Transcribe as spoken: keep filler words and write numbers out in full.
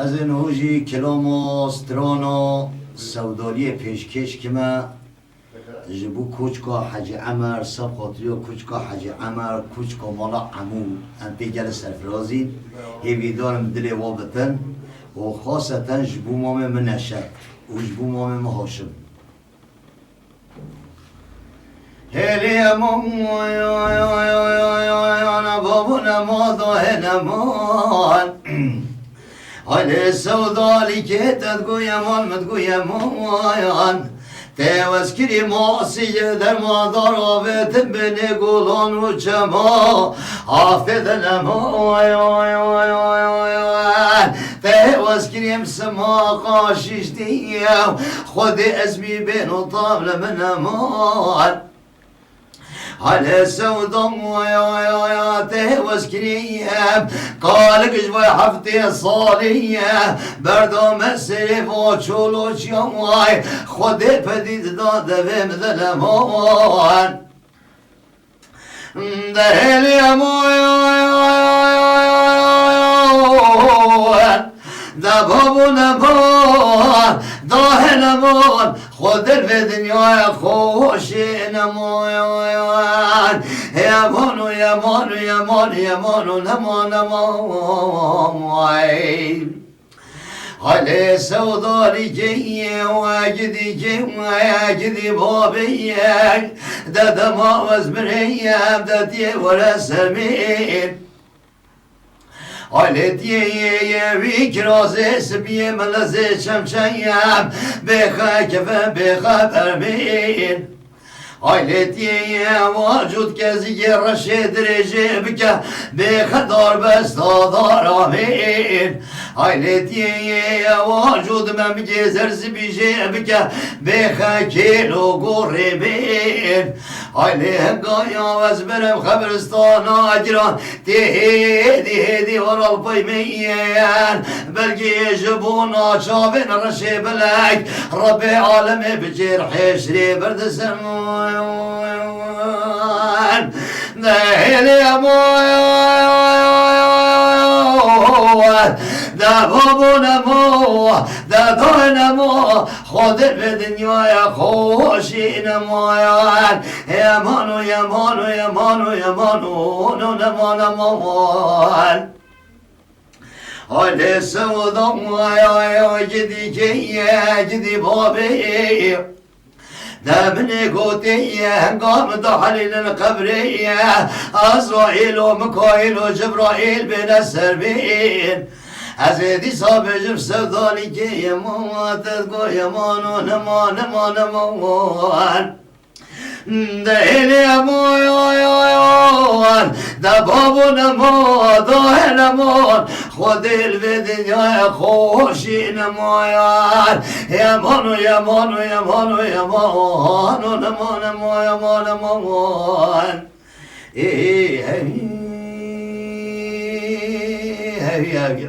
Ez ê niho jî kilama strana Sewdaliyê pêşkêş kime ji bo koçka Hecî Emer, sed xatiriya koçka Hecî Emer, koçka mala Emû, em pê gelek serfirazîn. Hêvîdar im dilê wa bitin û xaseten ji bo mamê min Neşet û ji bo mamê min Haşim. Hêlê Emû, ana babû nema dahê neman. Halê Sewdalîkê te digo Yeman, min digo Yeman. Te wez kirî masî ye dermandar avêtin binê gulan û çema. Afê de nema. Te wez kirî em sima qaşîştî ye. Xwedê ez bî bêno tam li min neman. Halê Sewda ya, ya, ya, te wez kirî em. Kalik ji vay heftê salî ye. Berda me serê va çolo çiya way. Xwedê pedî dida devê min de leman. Dehêlê moy, de babû neman, dahê neman, xwe der vê dinyaya xweşê neman. Yeman û yeman û yeman û yeman û neman, neman. Halê Sewdalîkê ye, we gidîkê, we gidî babê ye. De dema ez mireyim, de diyê were ser min. Halê diyê ye, ye wî kirazê sibiyê min lezê çemçeyem. Bêxe kevin, bêxe bermîn. Ay lê tiyê wa cût kezî yê reşê dirêjê bike, bêxe darbesta daramên. Ay lê tiyê wa cût memgê zerzibî jê bike, bêxe kêlo gorê bên. Ay lê hengaya ez berem xebristana giran, Tê hêdî hêdî weral pey me yên, belkî ji bona çavên reşê bilek, Rebê alemê bi cêr hêşrê berdisin. De hêlê mo, de babûne mo, de dayne mo, Xwedê vê dinyaya xweşî nemoyan. Yeman û yeman û yeman û yeman û no nema nemoyan. Halê Sewda ya, ya gidî keye, gidî babê. De minê gotê ye, hengam de helînin qebrê ye. Ezraîl û Mikaîl û Cibraîl bêne ser min. Ez ê dîsa bêjim Sewdalîkê yeman, te go yeman û nema, nema, nemoyan. De hêlê moyan, de babûne mo, dahê neman, Xwedê li vê dinyaya xweşî nemoyan. Yeman û yeman û yeman û yeman û nema, nema, yeman, nemoyan. Ê, hevî, hevî, hevî.